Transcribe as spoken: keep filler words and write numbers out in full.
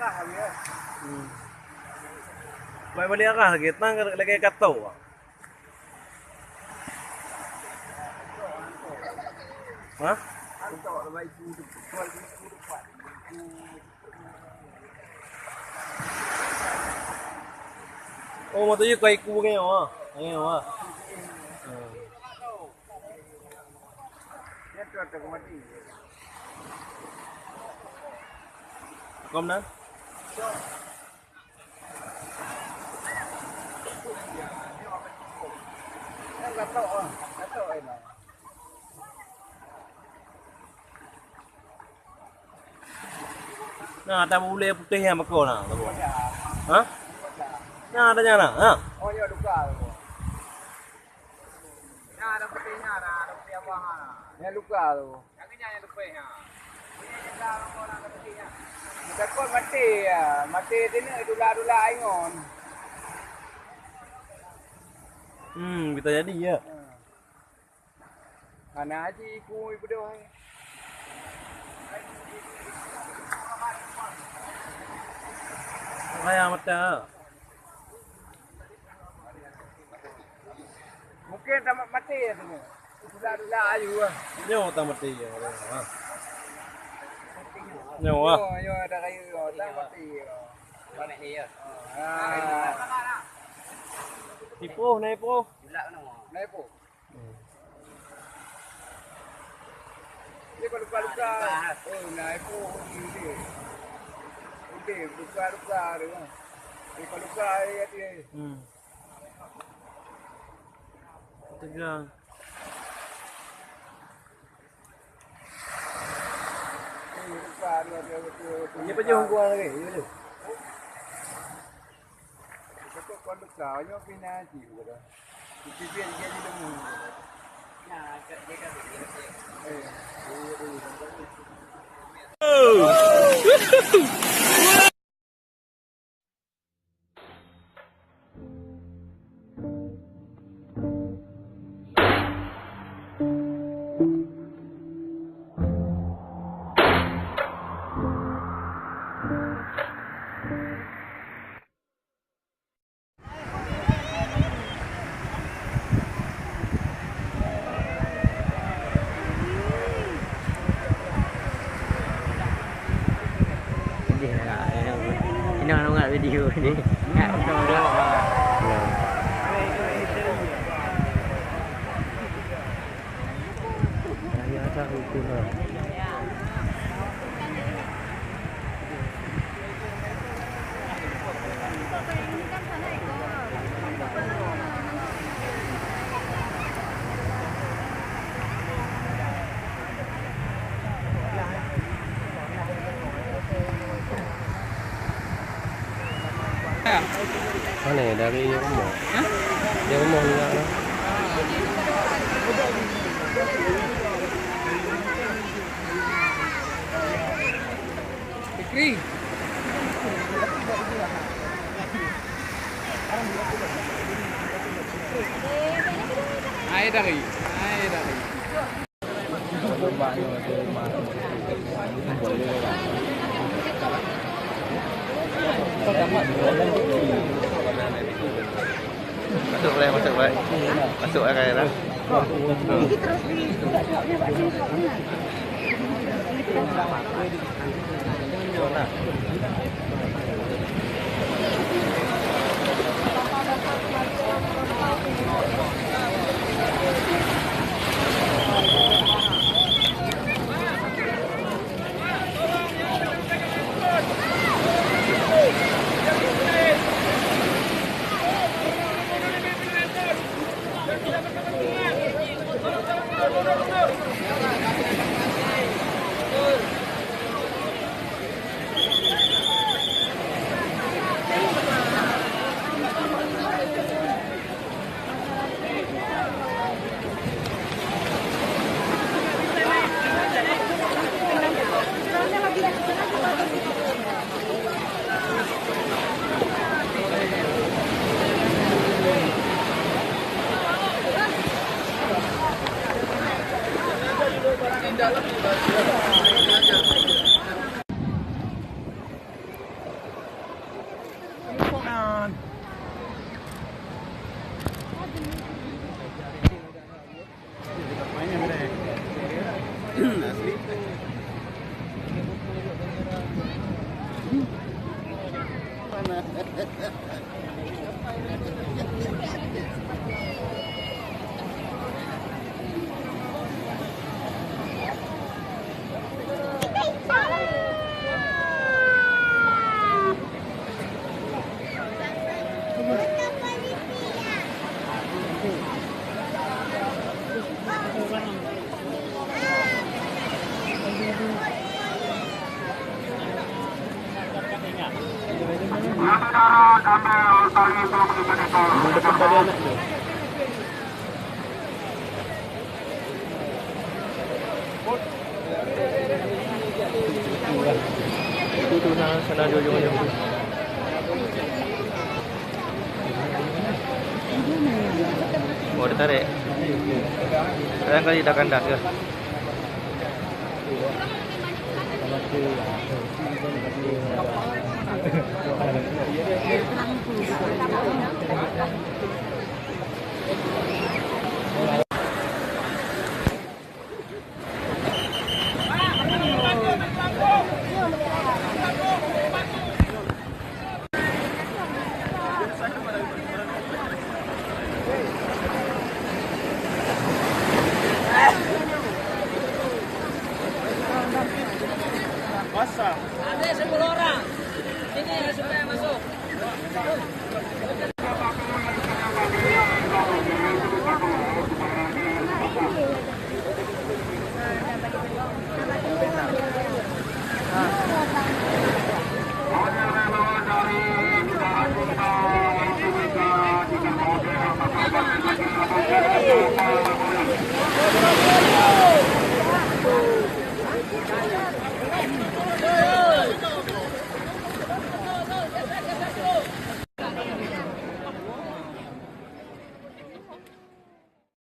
Hmm. Baik balik arah lagi, tang lagi kato. Hah? Oh, mata you kai ku ngeo ah. Ngeo ah. Hmm. Kom na. Nah, ada bule putih yang beko na. Ha? Nah, ada nyang na. Ha? Nyang luka tu. Takot maté ya, maté teuneuk dula-dula ingon. Hmm, bisa jadi ya. Hana aji ku ibeudôh. Raya mata. Mungkin tamat mati ya tu. Dula-dula ayu ah. Nyoe tamat mati ya. Ha. Nyoe ah. Nyoe, nyoe ada kayu, nyoe tamat mati ya. Banyak ni ya. Ha. Ipoh, na ipoh. Julak kena. Na ipoh. Hmm. Dia kalau luka-luka. Oh, na ipoh. Dia luka-luka dia. Dia kalau luka dia. Hmm. Tegang. Ini pajah hukum lagi, ya tu. Betul kon luka, nyoe pina ji. Pipi dia jadi lemu. Ini nak, ini nak video ini. Nak, nak, nak. Mana dari rumah? Hah? Dari rumah ni nak. Fikri. Hai dari, hai dari. Masuk boleh, masuk boleh. Masuk lah, Kak, ya, lah. Oh, dia tarik. Kadang kali dah kandas ke?